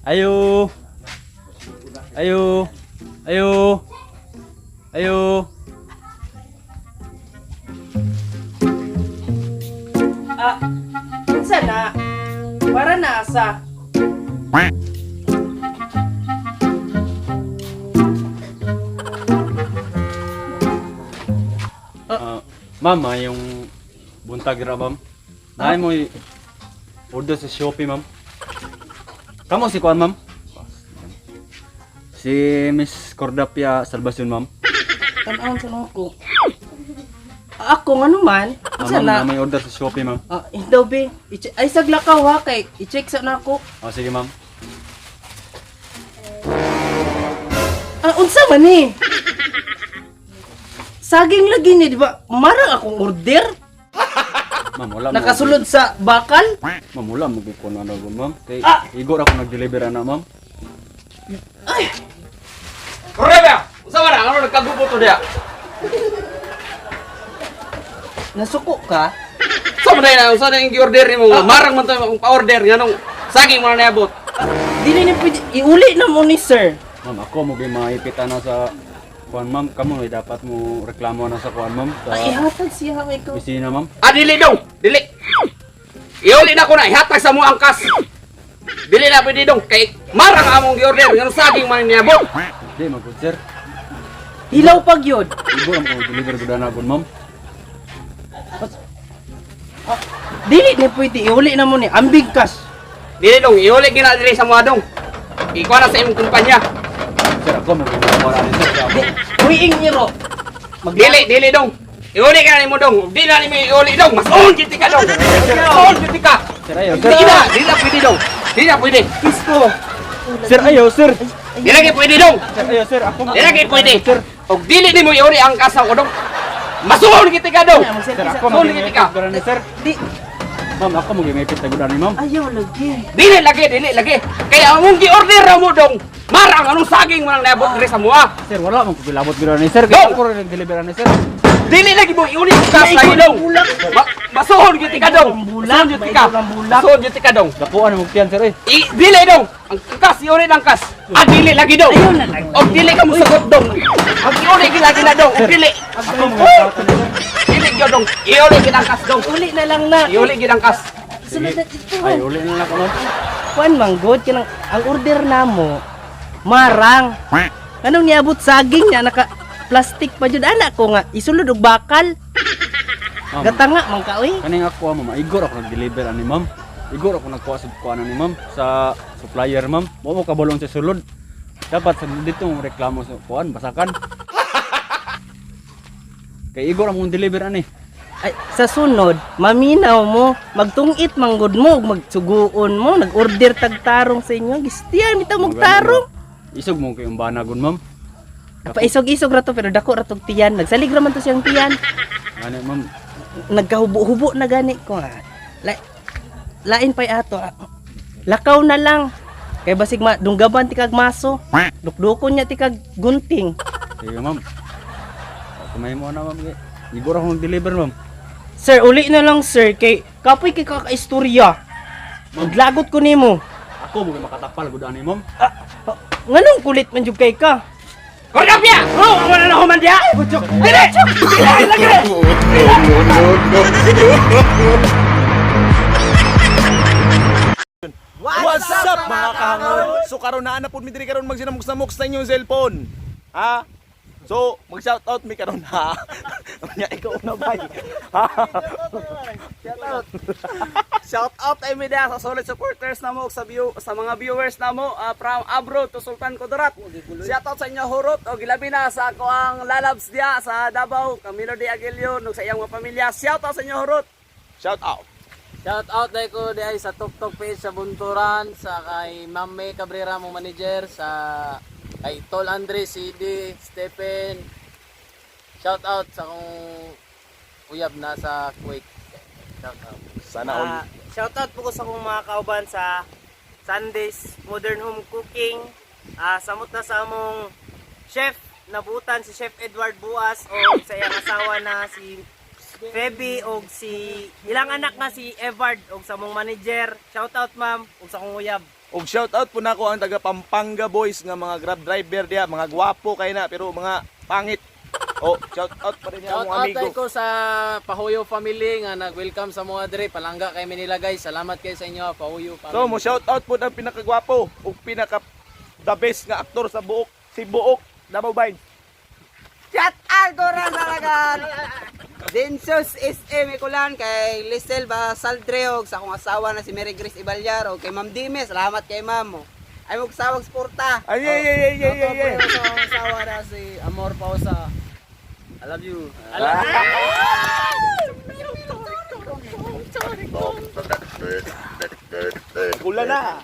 Ayo. Ayo. Ayo. Ayo. Ah, unsa na? Para na asa? Ah, ma'am, yung buntag ra, ma'am. Naay mo order sa Shopee, ma'am. Kamo si Kuan, ma'am? Si Miss Cordapia Salvacion, ma'am. Tan-awon sa ko. Ah, ako nga naman. Ah, Unsa ma'am, na? na may order sa Shopee, ma'am. Ah, daw be. Ay saglakaw ha kay i-check sa nako. Ah, sige, ma'am. Ah, unsa man ni? Saging lagi ni, di ba? Marang akong order. Ma'am, wala mo. Nakasulod sa bakal. Ma'am, wala mo ko na ano, ma'am. Kay Ah! igor ako nag-deliver na, ma'am. Corre ba? Unsa man ang ano nagkagubo to diya? Nasuko ka? Sa man na unsa na yung gi-order nimo? Marang man to ang pa-order nganong saging man na niabot. Dili ni pwede iuli na mo ni sir. Ma'am, ako mo gyud maipit ana sa kuan, ma'am. Kamo may dapat mo reklamo na sa kuan, ma'am. Sa Ay, ihatag siya ha ikaw. opisina, ma'am. Ah, dili dong. Dili. Iuli na ko na ihatag sa mo ang kas. Dili na pwede dong kay marang among gi-order nganong saging man niabot. Di, ma'am, good sir. Hilaw pag yun. Igor ako nag-deliver gud ana, gud, ma'am. Dili ni pwede iuli na mo ni ambig kas. Dili dong, iuli gina dili sa mga dong. Ikuha na sa imong kumpanya. Sir, ako mo gyud makuha ni sir. Sa ako. Huiing niro. Dili, dili dong. Iuli ka na nimo dong. Dili na nimo iuli dong. Mas on gid ka dong. On gid ka. Sir, ayaw, sir. Dili na, dili na pwede dong. Dili na pwede. Kisko. Sir, ayaw, sir. Dili na pwede dong. Sir, ayaw, sir. Ako mo. Dili na pwede. Og dili nimo iuli ang kasa ko dong. Masuon gid ka dong. Sir, ako mo Masuon gyud gid ka. maipit gud ani, sir. Di Ma'am, ako mo gyud maipit gud ani, ma'am. ayaw lagi. Dili lagi, dili lagi. Kaya among gi-order ra mo dong. Marang anong saging man ang naabot diri sa mua. Sir, wala man ko gilabot gud ani, sir. Kay Dong! ako rin nag-deliver ani, sir. Dili lagi mo iuli ang kas lagi dong. Masuon gid ka dong. Bulak, Masuon gid ka. bulak. Masuon gid ka dong. Dakuan mo tiyan, sir, eh. I, dili dong. Ang kas iuli ng kas. Ah, dili lagi dong. Ayaw na lang. Og dili ka mosagot dong. Ang iuli gid lagi na dong. Og dili. Ako mo gyud ni sir. Dili gyud dong. Iuli gid ang kas dong. Uli na lang na. Iuli gid ang kas. Sulod na dito. Ay, uli na lang ako, ma'am. Kuan man god kanang ang order namo marang. Anong niabot saging niya naka plastic pa jud anak ko nga isulod og bakal. Ma'am, Gatanga man ka oy. kaning ako, ma'am, igor ako nag-deliver ani, ma'am. Igor ako nagkuha sa kuan ani, ma'am, sa supplier, ma'am. Mo mo kabalong sa sulod. Dapat sa dito mo reklamo sa kuan, basakan. Kay igor among deliver ani. Ay, sa sunod, maminaw mo, magtungit manggod mo, ug magsuguon mo, nag-order tag tarong sa inyo. Gistiyan bitaw mong tarong. Isog mo kay umbana gun, ma'am. Paisog-isog ra to pero dako ra tog tiyan. Nagsalig ra man to siyang tiyan. Ani, ma'am. Nagkahubo-hubo na gani ko ha. Lain pa'y ato. Ah. Lakaw na lang. Kay basig ma dunggaban ti kag maso. Dukdukon niya ti kag gunting. Sige, ma'am. Kumay mo na, ma'am. Kay igor ako nag-deliver, ma'am. Sir, uli na lang sir kay kapoy kay kakaistorya. Maglagot ko nimo. Ako mo kay makatapal gud ani, ma'am. Ah, nganong kulit man jud kay ka? Cordapia! Oh, wala na human diya. Dili! Dili lagi! What's up mga kahangol? So karon naa na pud mi diri karon magsinamok-samok sa inyong cellphone. Ha? So, mag-shoutout mi karon ha. Nya ikaw na bay. Shout out ay media sa solid supporters namo sa view, sa mga viewers namo from abroad to Sultan Kudarat. Shout out sa inyo hurot o gilabi na sa ako ang lalabs diya sa Davao, Camilo de Aguilio ug sa iyang mga pamilya. Shout out sa inyo hurot. Shout out. Shout out dahil ko diay sa Tok Tok page sa Bunturan, sa kay Ma'am May Cabrera mo manager, sa kay Tol Andre, CD, Stephen. Shout out sa kong uyab na sa Kuwait. Shout out. Sana all. Ah, shoutout po ko sa akong mga kauban sa Sundays Modern Home Cooking. Ah, samot na sa among chef nabutan si Chef Edward Buas o sa iyang asawa na si Feby o si ilang anak nga si Evard o sa among manager. Shoutout ma'am o sa akong uyab. Og shout out po nako ang taga Pampanga boys nga mga Grab driver diha, mga gwapo kay na pero mga pangit. Oh, shout out pa rin Shout among out amigo. tayo ko sa Pahuyo family nga nag-welcome sa mga diri. Palangga kay Manila guys. Salamat kayo sa inyo, Pahuyo family. So, mo shout out po ang pinakagwapo ug pinaka the best nga aktor sa buok, si Buok Davao Vines. Shout out ko rin talaga. Densos SM Ikulan kay Lisel Basaldre og sa akong asawa na si Mary Grace Ibalyar og kay Ma'am Dime. Salamat kay Ma'am. Oh. Ay mo sawag suporta. Ay ay ay ay ay ay. Ay. Sa akong asawa na si Amor Pausa. I love you. Kula na.